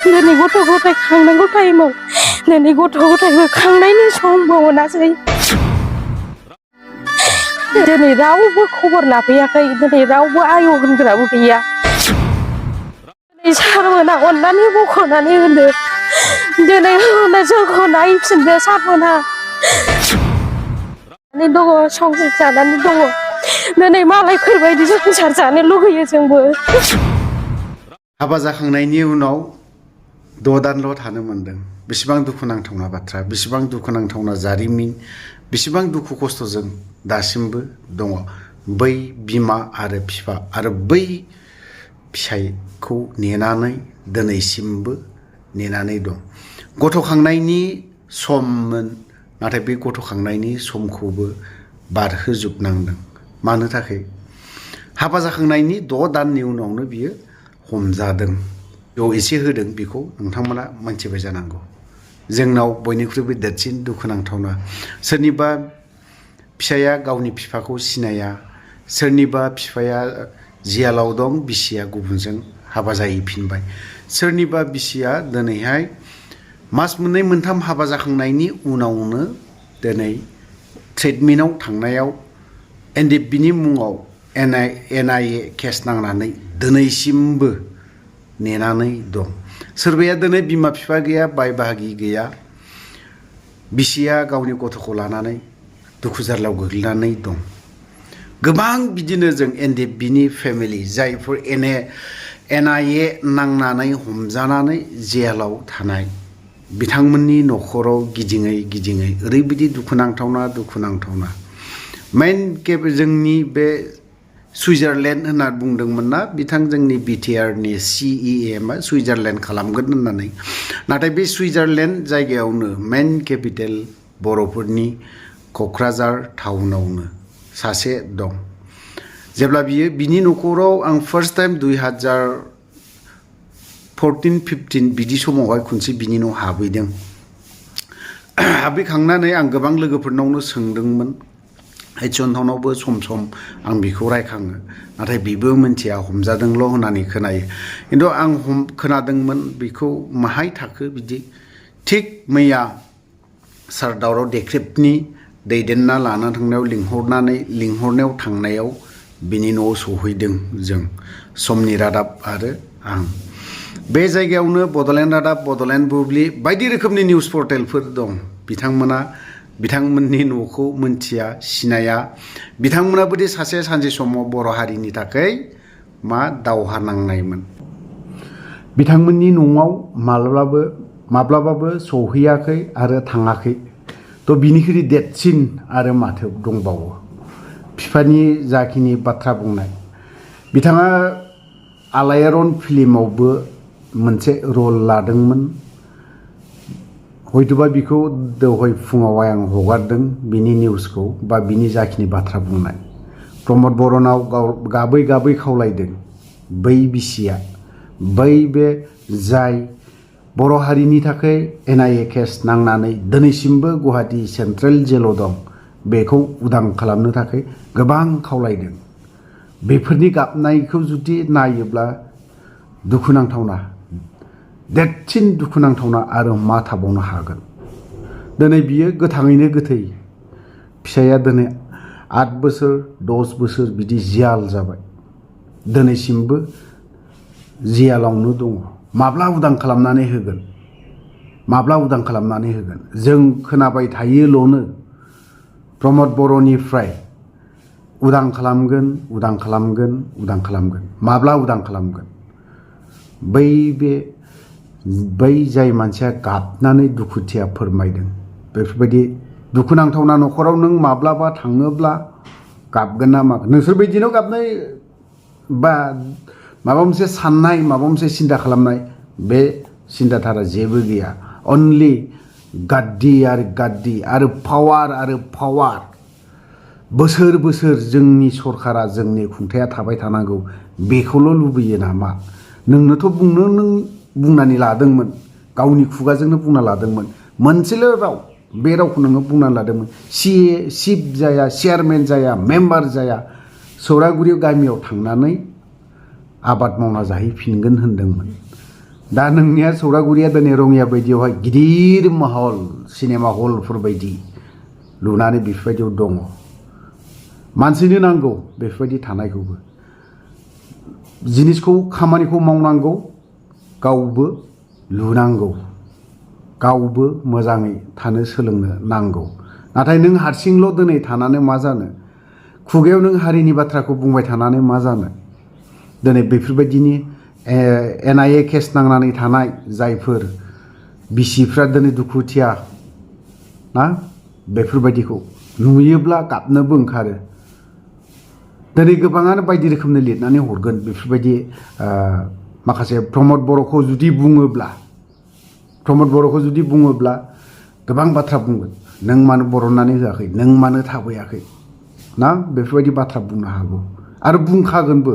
दिनै गथ' गथाय खांनांगौ टाइमाव दिनै गथ' गथायबो खांनायनि समबो मोनासै दिनै रावबो खबर लाफैयाखै दिनै रावबो आयौ होनग्राबो गैया दिनै सारमोना अननानै बख'नानै होनो दिनै जोंखौ नायफिनदो सारमोना दङ संसार जानानै दङ दिनै मालायफोरबायदि संसार जानो लुगैयो जोंबो हाबा जाखांनायनि उनाव 6 दानल' थानो मोनदों बेसेबां दुखुनांथावना बाथ्रा बेसेबां दुखुनांथावना जारिमिन बेसेबां दुखु खस्थ'जों दासिमबो दङ बै बिमा आरो बिफा आरो बै फिसायखौ नेनानै दिनैसिमबो नेनानै दं गथ'खांनायनि सममोन नाथाय बे गथ'खांनायनि समखौबो बारहोजोबनांदों मानो थाखाय हाबा जाखांनायनि 6 दाननि उनावनो बियो हमजादों बेयाव एसे होदों बेखौ नोंथांमोना मोनथिबाय जानांगौ जोंनाव बयनिख्रुइबो देरसिन दुखुनांथावना सोरनिबा फिसाया गावनि बिफाखौ सिनाया सोरनिबा बिफाया जियालाव दं बिसिया गुबुनजों हाबा जाहैफिनबाय सोरनिबा बिसिया दिनैहाय मास मोननै मोनथाम हाबा जाखांनायनि उनावनो दिनै ट्रिटमेन्टआव थांनायाव एनडिएफबिनि मुङाव एनआइए केस नांनानै दिनैसिमबो नेनानै दं सोरबाया दिनै बिमा बिफा गैया बाय बाहागि गैया बिसिया गावनि गथ'खौ लानानै दुखु जारलायाव गोग्लैनानै दं गोबां बिदिनो जों एनडिएफबिनि फेमिलि जायफोर एनआइए नांनानै हमजानानै जेलाव थानाय बिथांमोननि न'खराव गिदिङै गिदिङै ओरैबायदि दुखुनांथावना मेन केप जोंनि बे सुइजारलेण्ड होनना बुंदोंमोन ना बिथां जोंनि बिटिआरनि सिइएमआ सुइजारलेण्ड खालामगोन होननानै नाथाय बे सुइजारलेण्ड जायगायावनो मेन केपिटेल बर'फोरनि क'क्राझार टाउनावनो सासे दं जेब्ला बिनि न'खराव आं फार्स्ट टाइम 2014-15 बिदि समावहाय खनसे बिनि न' हाबहैदों हाबहैखांनानै आं गोबां लोगोफोरनावनो सोंदोंमोन हेडसनथावनावबो सम सम आं बेखौ रायखाङो नाथाय बेबो मिथिया हमजादोंल' होननानै खोनायो खिन्थु आं खोनादोंमोन बेखौ माहाय थाखो बिदि थिग मैया सार दावराव देख्रेबनि दैदेनना लाना थांनायाव लिंहरनायाव थांनायाव बिनि न'आव सहैदों जों समनि रादाब आरो आं बे जायगायावनो बड'लेण्ड रादाब बड'लेण्ड बुब्लि बायदि रोखोमनि निउस पर्टेलफोर दं बिथांमोननि न'खौ मोनथिया सिनाया बिथांमोनाबोदि सानसे समाव बर' हारिनि थाखाय दावहा नांनायमोन बिथांमोननि न'आव माब्लाबाबो सहैयाखै आरो थाङाखै थ' बिनिख्रुइ देरसिन आरो माथो दंबावो बिफानि जाखिनि बाथ्रा बुंनाय बिथाङा आलायारन फिल्मावबो मोनसे रल लादोंमोन हयथ'बा बिखौ दहाय फुङावहाय आं हगारदों बिनि निउसखौ बा बिनि जाखिनि बाथ्रा बुंनाय प्रमद बर'नाव गाबै गाबै खावलायदों बै बिसिया बे जाय बर' हारिनि थाखाय एनआइए केस नांनानै दिनैसिमबो गुवाहाटी सेन्ट्रेल जेलाव दं बेखौ उदां खालामनो थाखाय गोबां खावलायदों बेफोरनि गाबनायखौ जुदि नायोब्ला दुखुनांथावना देरसिन दुखुनांथावना आरो मा थाबावनो हागोन दिनै बियो गोथाङैनो गोथै फिसाया दिनै 8 बोसोर 10 बोसोर बिदि जियाल जाबाय दिनैसिमबो जियालावनो दङ माब्ला उदां खालामनानै होगोन जों खोनाबाय थायोल'नो प्रमद बर'निफ्राय उदां खालामगोन माब्ला उदां खालामगोन बै जाय मानसिया गाबनानै दुखुथिया फोरमायदों बेफोरबायदि दुखुनांथावना न'खराव नों माब्लाबा थाङोब्ला गाबगोन ना मागोन नोंसोर बायदिनो गाबनाय बा माबा मोनसे साननाय माबा मोनसे सिन्था खालामनाय बे सिन्थाधारा जेबो गैया अनलि गाद्दि आरो पावार बोसोर जोंनि सरकारा जोंनि खुंथाया थाबाय थानांगौ बेखौल' लुबैयो नामा नोंनोथ' नों बुंनानै लादोंमोन गावनि खुगाजोंनो बुंना लादोंमोन मोनसेल' राव बे रावखौ नोङो बुंनानै लादोंमोन चिफ जाया चेयारमेन जाया मेम्बार जाया सौरागुरि गामियाव थांनानै आबाद मावना जाहैफिनगोन होनदोंमोन दा नोंनिया सौरागुरिया दिनै रङिया बायदियावहाय गिदिर महल सिनेमा हलफोर बायदि लुनानै बेफोरबायदियाव दङ मानसिनो नांगौ बेफोरबायदि थानायखौबो जिनिसखौ खामानिखौ मावनांगौ गावबो लुनांगौ गावबो मोजाङै थानो सोलोंनो नांगौ नाथाय नों हारसिंल' दिनै थानानै मा जानो खुगायाव नों हारिनि बाथ्राखौ बुंबाय थानानै मा जानो दिनै बेफोरबायदिनि NIA केस नांनानै थानाय जायफोर बिसिफ्रा दिनै दुखुथिया ना बेफोरबायदिखौ नुयोब्ला गाबनोबो ओंखारो दिनै गोबाङानो बायदि रोखोमनि लिरनानै हरगोन बेफोरबायदि माखासे प्रमद बर'खौ जुदि बुङोब्ला गोबां बाथ्रा बुंगोन नों मानो बरननानै होआखै नों मानो थाबोयाखै ना बेफोरबायदि बाथ्रा बुंनो हागौ आरो बुंखागोनबो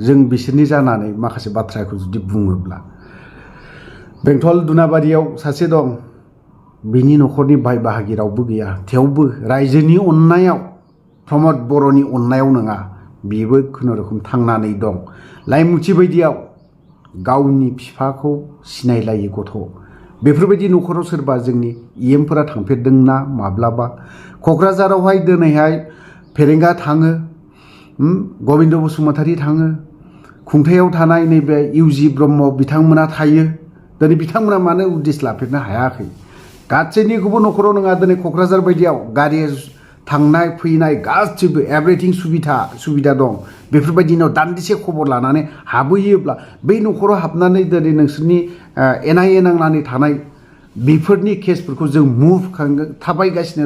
जों बिसोरनि जानानै माखासे बाथ्राखौ जुदि बुङोब्ला बेंटल दुनाबारियाव सासे दं बिनि न'खरनि बाय बाहागि रावबो गैया थेवबो रायजोनि अननायाव प्रमद बर'नि अननायाव नङा बेबो खुनुरुखुम थांनानै दं लाइमुथि बायदियाव गावनि बिफाखौ सिनायलायै गथ' बेफोरबायदि न'खराव सोरबा जोंनि EMफोरा थांफेरदोंना माब्लाबा क'क्राझारावहाय दिनैहाय फेरेंगा थाङो गबिन्द बसुमतारी थाङो खुंथायाव थानाय नैबे UG ब्रह्म बिथांमोना थायो दिनै बिथांमोना मानो उदिस लाफेरनो हायाखै गासैनिखौबो न'खराव नङा दिनै क'क्राझार बायदियाव गारि थांनाय फैनाय गासिबो एभ्रिथिं सुबिदा दं बेफोरबायदिनाव दान्दिसे खबर लानानै हाबहैयोब्ला बै न'खराव हाबनानै दिनै नोंसोरनि NIA नांनानै थानाय बेफोरनि केसफोरखौ जों मुभ खालामगासिनो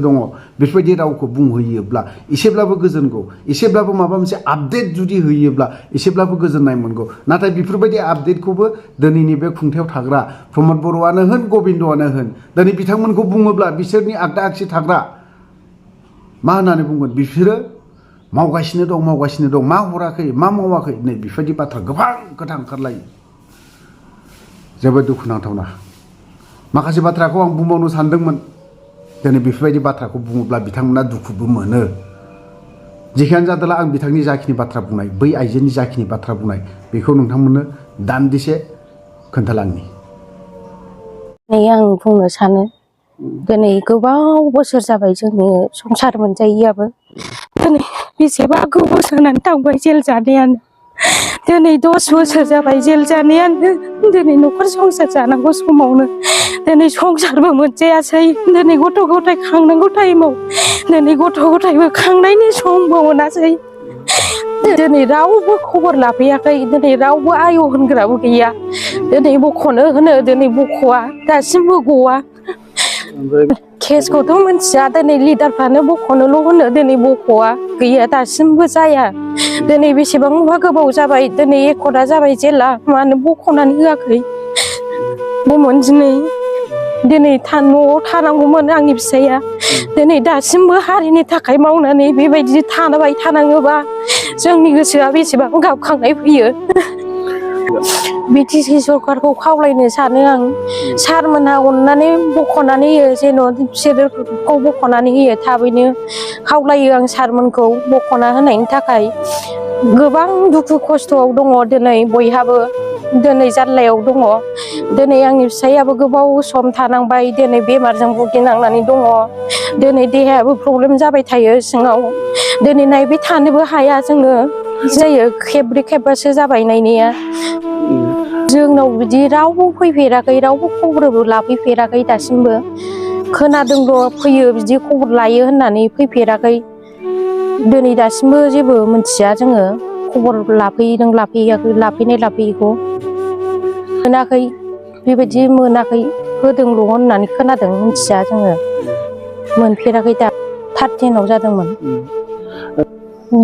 दङ बेफोरबायदि रावखौ बुंहैयोब्ला एसेब्लाबो गोजोनगौ एसेब्लाबो माबा मोनसे आपडेट जुदि होयोब्ला एसेब्लाबो गोजोननाय मोनगौ नाथाय बेफोरबायदि आपडेटखौबो दिनैनि बे खुंथायाव थाग्रा प्रमद बर'आनो होन गबिन्दआनो होन दिनै बिथांमोनखौ बुङोब्ला बिसोरनि आगदा आगसि थाग्रा मा होननानै बुंगोन बिसोरो मावगासिनो दं मा हराखै मा मावाखै नै बेफोरबायदि बाथ्रा गोबां खोथा ओंखारलायो जोबोद दुखुनांथावना माखासे बाथ्राखौ आं बुंबावनो सानदोंमोन दिनै बेफोरबायदि बाथ्राखौ बुङोब्ला बिथांमोना दुखुबो मोनो जेखियानो जादोंला आं बिथांनि जाखिनि बाथ्रा बुंनाय बै आइजोनि जाखिनि बाथ्रा बुंनाय बेखौ नोंथांमोननो दान्दिसे खोन्थालांनि आं बुंनो सानो दिनै गोबाव बोसोर जाबाय जोंनि संसार मोनजायैयाबो दिनै बेसेबा गोबाव बोसोर होनानै थांबाय जेल जानायानो दिनै 10 बोसोर जाबाय जेल जानायानो दिनै न'खर संसार जानांगौ समावनो दिनै संसारबो मोनजायासै दिनै गथ' गथाय खांनांगौ टाइमाव दिनै गथ' गथायबो खांनायनि समबो मोनासै दिनै रावबो खबर लाफैयाखै दिनै रावबो आय होनग्राबो गैया दिनै बख'नो होनो दिनै बख'वा दासिमबो गवा केसखौथ' मिथिया दिनै लिडारफ्रानो बख'नोल' होनो दिनै बख'वा गैया दासिमबो जाया दिनै बेसेबांबा गोबाव जाबाय दिनै एकदा जाबाय जेला मानो बख'नानै होआखै दिनै न'आव थानांगौमोन आंनि फिसाइया दिनै दासिमबो हारिनि थाखाय मावनानै बेबायदि थाबाय थानाङोबा जोंनि गोसोआ बेसेबां गाबखांनाय फैयो BTC सरकारखौ खावलायनो सानो आं सारमोनहा अननानै बख'नानै होयो जेन' बिसोरखौ बख'नानै होयो थाबैनो खावलायो आं सारमोनखौ बख'ना होनायनि थाखाय गोबां दुखु खस्थ'आव दङ दिनै बयहाबो दिनै जाल्लायाव दङ दिनै आंनि फिसाइयाबो गोबाव सम थानांबाय दिनै बेमारजों भुगिनांनानै दङ दिनै देहायाबो प्रब्लेम जाबाय थायो सिङाव दिनै नायबाय थानोबो हाया जोङो जायो खेबब्रै खेबबासो जाबाय नायनाया जोंनाव बिदि रावबो फैफेराखै रावबो खबरबो लाफैफेराखै दासिमबो खोनादोंल' फैयो बिदि खबर लायो होननानै फैफेराखै दिनै दासिमबो जेबो मिथिया जोङो खबर लाफैदों लाफैयैखौ मोनाखै बेबायदि मोनाखै होदोंल' होननानै खोनादों मिथिया जोङो मोनफेराखै दा 13 जादोंमोन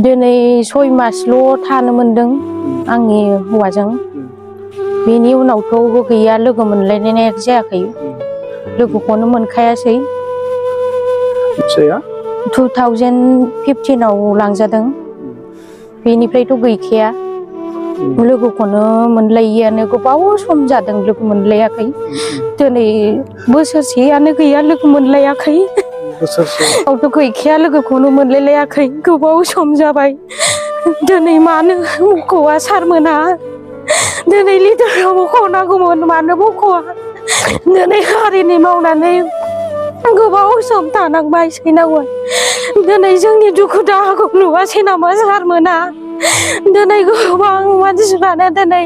दिनै 6 मासल' थानो मोनदों आंनि हौवाजों बेनि उनावथ' गैया लोगो मोनलायनाय जायाखै लोगोखौनो मोनखायासै 2015 लांजादों बेनिफ्रायथ' गैखाया लोगोखौनो मोनलायैयानो गोबाव सम जादों लोगो मोनलायाखै दिनै बोसोरसेयानो गैया लोगो मोनलायाखै बोसोरसेयावथ' गैखाया लोगोखौनो मोनलायलायाखै गोबाव सम जाबाय दिनै मानो बख'वा सारमोनहा दिनै लिडाराव बख'नांगौमोन मानो बख'आ दिनै हारिनि मावनानै गोबाव सम थानांबाय सैनांबाय दिनै जोंनि दुखु दाहाखौ नुवासै नामा सारमोना दिनै गोबां मानसिफ्रानो दिनै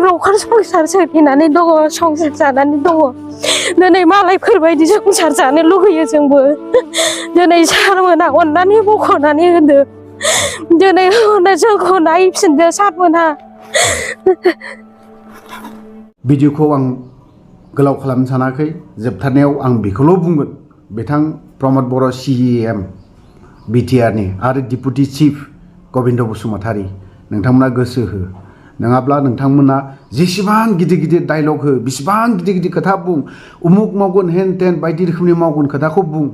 न'खर संसार सोलिनानै दङ संसार जानानै दङ दिनै मालायफोरबायदि संसार जानो लुगैयो जोंबो दिनै सारमोना अननानै बख'नानै होदो दिनै जोंखौ नायफिनदो सारमोना भिडिअखौ आं गोलाव खालामनो सानाखै जोबथारनायाव आं बेखौल' बुंगोन बिथां प्रमद बर' CEM बिटिआरनि आरो डिपुटि चिफ गबिन्द बसुमतारी नोंथांमोना गोसो हो नङाब्ला नोंथांमोना जेसेबां गिदिर गिदिर डायलग हो बेसेबां गिदिर गिदिर खोथा बुं उमुक मावगोन हेन टेन बायदि रोखोमनि मावगोन खोथाखौ बुं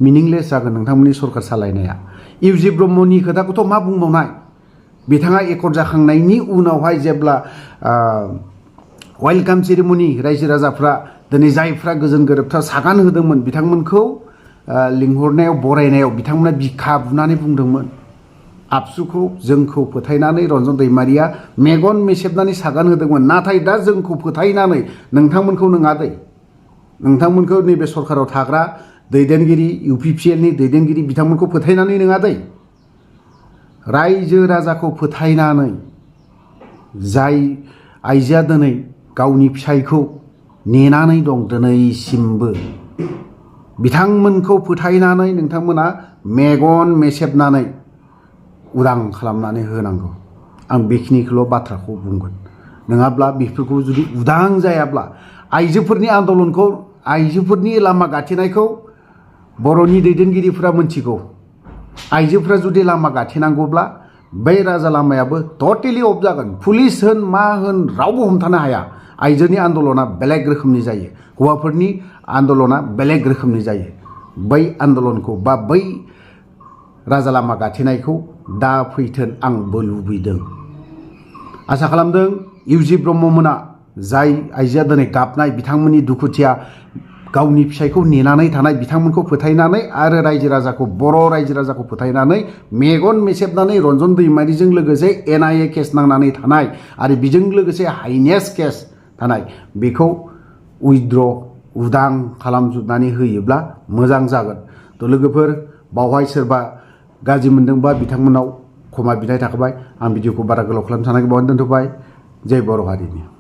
मिनिंलेस जागोन नोंथांमोननि सरकार सालायनाया इउजि ब्रह्मनि खोथाखौथ' मा बुंबावनाय बिथाङा एकर्ड जाखांनायनि उनावहाय जेब्ला वेलकाम सेरेमनि रायजो राजाफ्रा दिनै जायफ्रा गोजोन गोरोबथा सागान होदोंमोन बिथांमोनखौ लिंहरनायाव बरायनायाव बिथांमोना बिखा बुनानै बुंदोंमोन आबसुखौ जोंखौ फोथायनानै रन्जन दैमारिया मेगन मेसेबनानै सागान होदोंमोन नाथाय दा जोंखौ फोथायनानै नोंथांमोनखौ नङा दै नोंथांमोनखौ नैबे सरकाराव थाग्रा दैदेनगिरि UPPLनि दैदेनगिरि बिथांमोनखौ फोथायनानै नङा दै रायजो राजाखौ फोथायनानै जाय आइजोआ दिनै गावनि फिसायखौ नेनानै दं दिनैसिमबो बिथांमोनखौ फोथायनानै नोंथांमोना मेगन मेसेबनानै उदां खालामनानै होनांगौ आं बेखिनिखौल' बाथ्राखौ बुंगोन नङाब्ला बेफोरखौ जुदि उदां जायाब्ला आइजोफोरनि आन्दलनखौ आइजोफोरनि लामा गाथेनायखौ बर'नि दैदेनगिरिफोरा मिथिगौ आइजोफोरा जुदि लामा गाथेनांगौब्ला बै राजा लामायाबो टटेलि अफ जागोन पुलिस होन मा होन रावबो हमथानो हाया आइजोनि आन्दलना बेलेग रोखोमनि जायो हौवाफोरनि आन्दलना बेलेग रोखोमनि जायो बै आन्दलनखौ बा बै राजा लामा गाथेनायखौ दा फैथों आंबो लुबैदों आसा खालामदों इउजि ब्रह्ममोना जाय आइजोआ दिनै गाबनाय बिथांमोननि दुखुथिया गावनि फिसायखौ नेनानै थानाय बिथांमोनखौ फोथायनानै आरो रायजो राजाखौ बर' रायजो राजाखौ फोथायनानै मेगन मेसेबनानै रन्जन दैमारिजों लोगोसे NIA केस नांनानै थानाय आरो बेजों लोगोसे हाइनेस केस थानाय बेखौ उइद्र उदां खालामजोबनानै होयोब्ला मोजां जागोन थ' लोगोफोर बावहाय सोरबा गाज्रि मोनदोंबा बिथांमोनाव क्षमा बिनाय थाखाबाय आं भिडिअखौ बारा गोलाव खालामनो सानाखै बावनो दोनथ'बाय जय बर' हारिनि